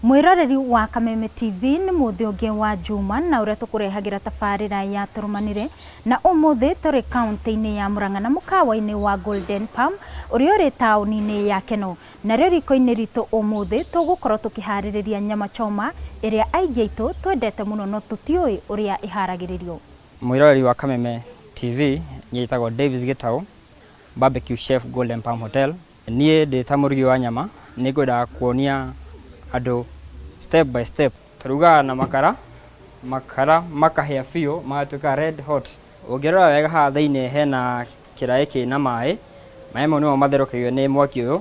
Mwĩroreri wa Kameme TV, nĩ mũthĩ ũngĩ wa Juma na ũrĩa tũkũrehagĩra tabarĩra ya Tũrũmanĩre, na ũmũthĩ tũrĩ kaũntĩ-inĩ ya Murang'a na mũkawa-inĩ wa Golden Palm ũrĩa ũrĩ taũni-inĩ ya Kenol. Narĩo riko-inĩ ritũ ũmũthĩ tũgũkorwo tũkĩharĩrĩria nyama choma ĩrĩa aingĩ aitũ twendete mũno no tũtiũĩ ũrĩa ĩharagĩrĩrio. Mwĩroreri wa Kameme TV, niĩ njĩtagwo Davis Gĩtaũ, barbecue chef Golden Palm Hotel. Niĩ ndĩ ta mũrugi wa nyama, nĩ ngwendaga kuonia andũ step by step. Tũrugaga na makara, makara makahĩa biũ magatuĩka red hot. Ũngĩrora wega haha thĩinĩ hena kĩraĩ kĩna maĩ, maĩ mau nĩmo matherũkagio nĩ mwaki ũyũ,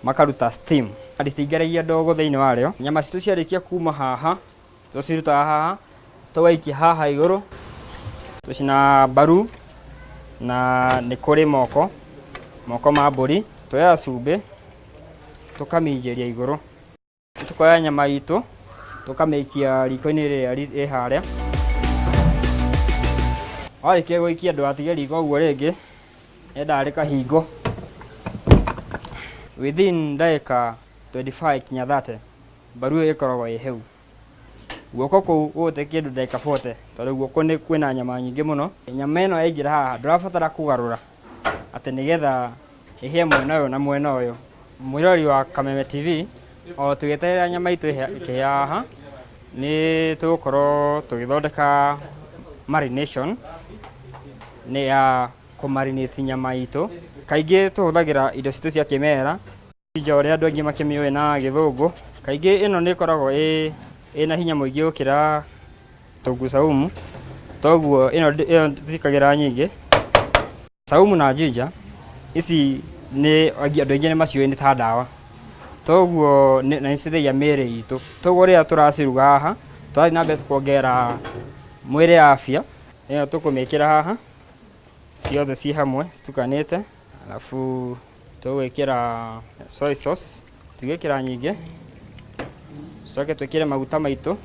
makaruta steam. Rĩtingĩragia ndogo thĩinĩ warĩo. Nyama citũ ciarĩkia kuma haha, tũcirutaga haha, tũgaikia haha igũrũ, tũcinaga mbaru na nĩ kũrĩ moko, moko ma mbũri. Tuoyaga cumbĩ, tũkaminjĩria igũrũ. Tũkoya nyama itũ, tũkamĩikia riko-inĩ rĩrĩa rĩ harĩa. Warĩkia gũikia ndũgatige riko ũguo rĩngĩ, yendaga rĩkahingwo. Within ndagĩka 25 nginya 30, mbaru ĩyo ĩkoragwo ĩ hĩu. Guoko kũu gũgũte kĩndũ ndagĩka 40, tondũ guoko nĩ kwĩna nyama nyingĩ mũno. Nyama ĩno yaingĩra haha ndũrabatara kũgarũra atĩ nĩgetha ĩhĩe mwena ũyũ na mwena ũyũ. Mwĩroreri wa Kameme TV, o tũgĩeterera nyama itũ ĩkĩhĩa haha, nĩ tũgũkorwo tũgĩthondeka marination nĩ ya kũ marinate nyama itũ. Kaingĩ tũhũthagĩra indo citũ cia kĩmerera. Ginger ũrĩa andũ aingĩ makĩmĩũĩ na gĩthũngũ, kaingĩ ĩno nĩ ĩkoragwo ĩna hinya mũingĩ gũkĩra kitunguu saumu, toguo ĩno tũtiĩkagĩra nyingĩ. Saumu na ginger ici nĩ andũ aingĩ nĩ maciũĩ nĩ ta ndawa, toguo na nĩ citeithagia mĩĩrĩ itũ, toguo rĩrĩa tũraciruga haha, tũrathiĩ na mbere tũkongerera mwĩrĩ afya, ĩno tũkũmĩkĩra haha ciothe ciĩ hamwe citukanĩte, arabu Tũgwĩkĩra soy sauce, tigwĩkĩra nyingĩ, tũcoke twĩkĩre maguta maitũ,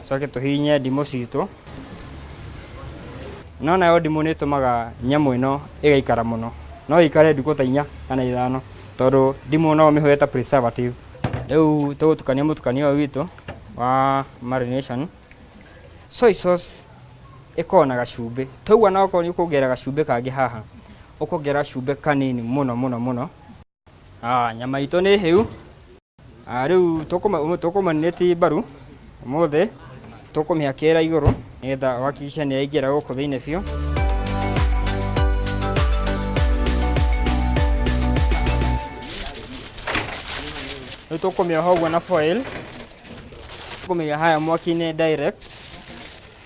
tũcoke tũhihinye ndimũ citũ. No nayo ndimũ nĩ ĩtũmaga nyamũ ĩno ĩgaikara mũno, no ĩikare ndukũ ta inya kana ithano, tondũ ndimũ no ũmĩhũthĩre ta preservative. Rĩu tũgũtukania mũtukanio ũyũ witũ wa marination. Soy sauce ĩkoragwo na gacumbĩ, toguo ona okorwo nĩ ũkuongerera gacumbĩ kangĩ haha, ũkongerera gacumbĩ kanini mũno mũno mũno. Nyama itũ nĩ hĩu, rĩu tũkũ marinate mbaru ũmũthĩ, tũkũmĩhakĩra igũrũ nĩgetha ũhakikishe nĩ yaingĩra gũkũ thĩinĩ biũ. Rĩu tũkũmĩoha ũguo na foil. Tũkũmĩiga haya mwaki-inĩ direct,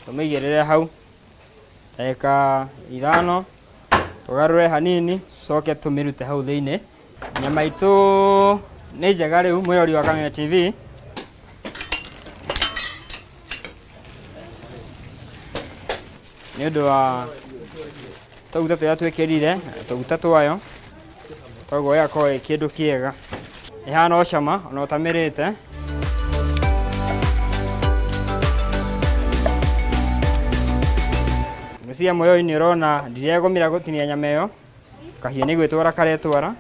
tũmĩigĩrĩre hau ndagĩka ithano, tũgarũre hanini, tũcoke tũmĩrute hau thĩinĩ. Nyama itũ nĩ njega rĩu mwĩrori wa Kameme TV. Nĩ ũndũ wa tũguta tũrĩa twĩkĩrire, tũguta twayo, koguo ĩgakorwo ĩ kĩndũ kĩega. Ĩhana o cama ona ũtamĩrĩte. Ngwĩciria mũrori nĩ ũrona ndiregũmĩra gũtinia nyama ĩyo, kahiũ nĩ gwĩtwara karetwara,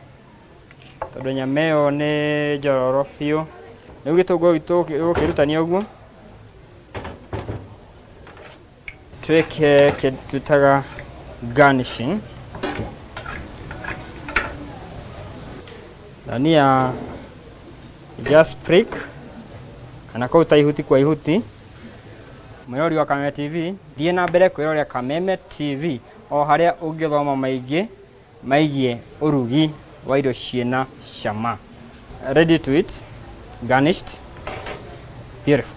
tondũ nyama ĩyo nĩ njororo biũ. Rĩu gĩtũngũrũ gitũ ũgũkĩrutania ũguo, Twĩke kĩndũ twĩtaga garnishing. Dania just prick kana kũruta ihuti kwa ihuti. Mwĩrori wa Kameme TV, thiĩ na mbere kwĩrorera Kameme TV o harĩa ũngĩthoma maingĩ maigie ũrugi wa irio ciĩna cama. Ready to eat, garnished, beautiful.